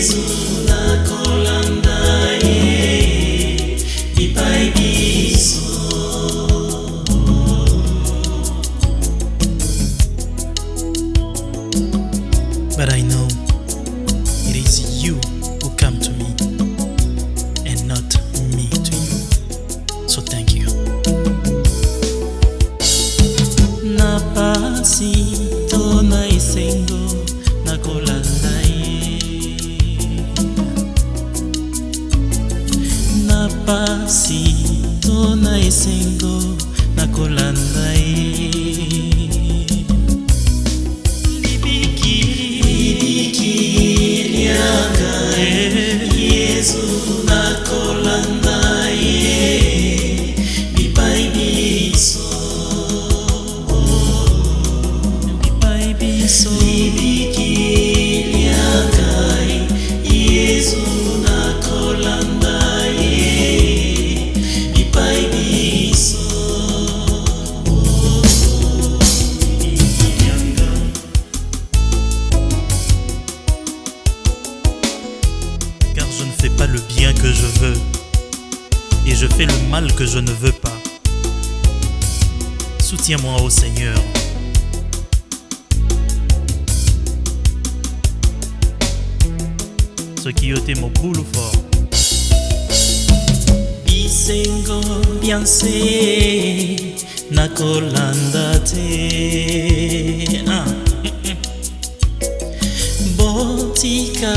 Yesu nakolanda ye bipai biso. But I know it is you who come to me and not me to you. So thank you. Na pasi to na esengo nakolanda ye. Na pasi to na esengo nakolanda ye. Libiki, libiki lya ngai, Yesu nakolanda ye bipai biso. Bipai biso. Libiki lya ngai, Yesu nakolanda ye bipai biso. Libiki lya ngai. Car je ne fais pas le bien que je veux, et je fais le mal que je ne veux pas. Soutiens-moi, ô Seigneur. Soki yo te mobulu fort. Bisengo bya nse nakolanda te. Ah. Botika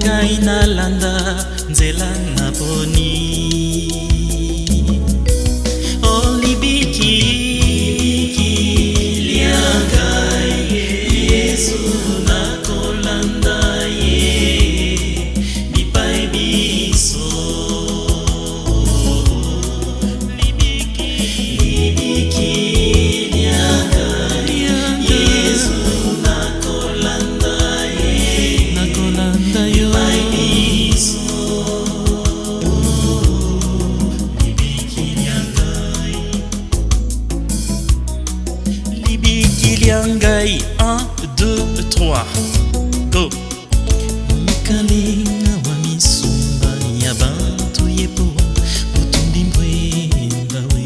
ngai nalanda nzela naponi. O libiki, libiki lya ngai, Yesu nakolanda ye bipai biso. Libiki, libiki lya ngai, Yesu nakolanda ye, Nakolanda yo. Bipai biso. Libiki lya ngai, Libiki lya ngai. 1, 2, 3. Go. Mokalenga wa misumba ya bantu yepowa butumbi mbwemba we.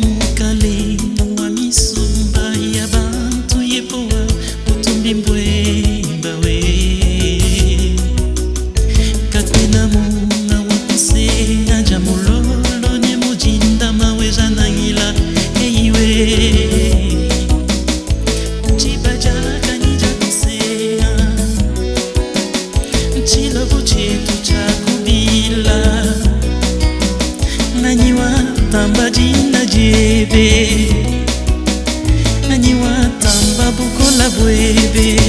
Mokalenga wa misumba ya bantu yepowa butumbi mbwemba we. Kakwena munga wa kusenga ja mulolo ne mujinda maweja nangila eiwe. Chibajaka kusea chilobo chetu chakubila nani watamba jina jebe nani watamba bukola bwebe.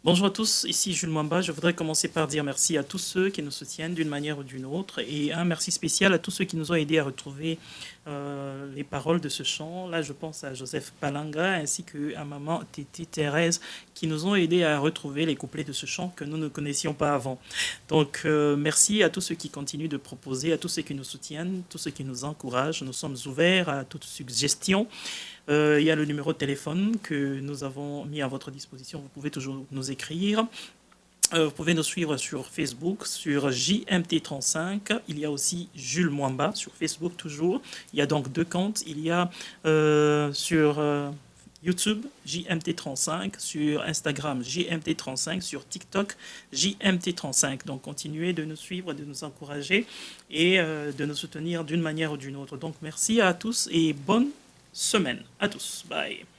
Bonjour à tous, ici Jules Mwamba. Je voudrais commencer par dire merci à tous ceux qui nous soutiennent d'une manière ou d'une autre et un merci spécial à tous ceux qui nous ont aidés à retrouver les paroles de ce chant. Là, je pense à Joseph Palanga ainsi qu'à maman Tété Thérèse qui nous ont aidés à retrouver les couplets de ce chant que nous ne connaissions pas avant. Donc, merci à tous ceux qui continuent de proposer, à tous ceux qui nous soutiennent, tous ceux qui nous encouragent. Nous sommes ouverts à toute suggestion. Il y a le numéro de téléphone que nous avons mis à votre disposition. Vous pouvez toujours nous écrire. Vous pouvez nous suivre sur Facebook, sur JMT35. Il y a aussi Jules Mwamba sur Facebook toujours. Il y a donc deux comptes. Il y a sur YouTube JMT35, sur Instagram JMT35, sur TikTok JMT35. Donc continuez de nous suivre, de nous encourager et de nous soutenir d'une manière ou d'une autre. Donc merci à tous et bonne semaine à tous. Bye.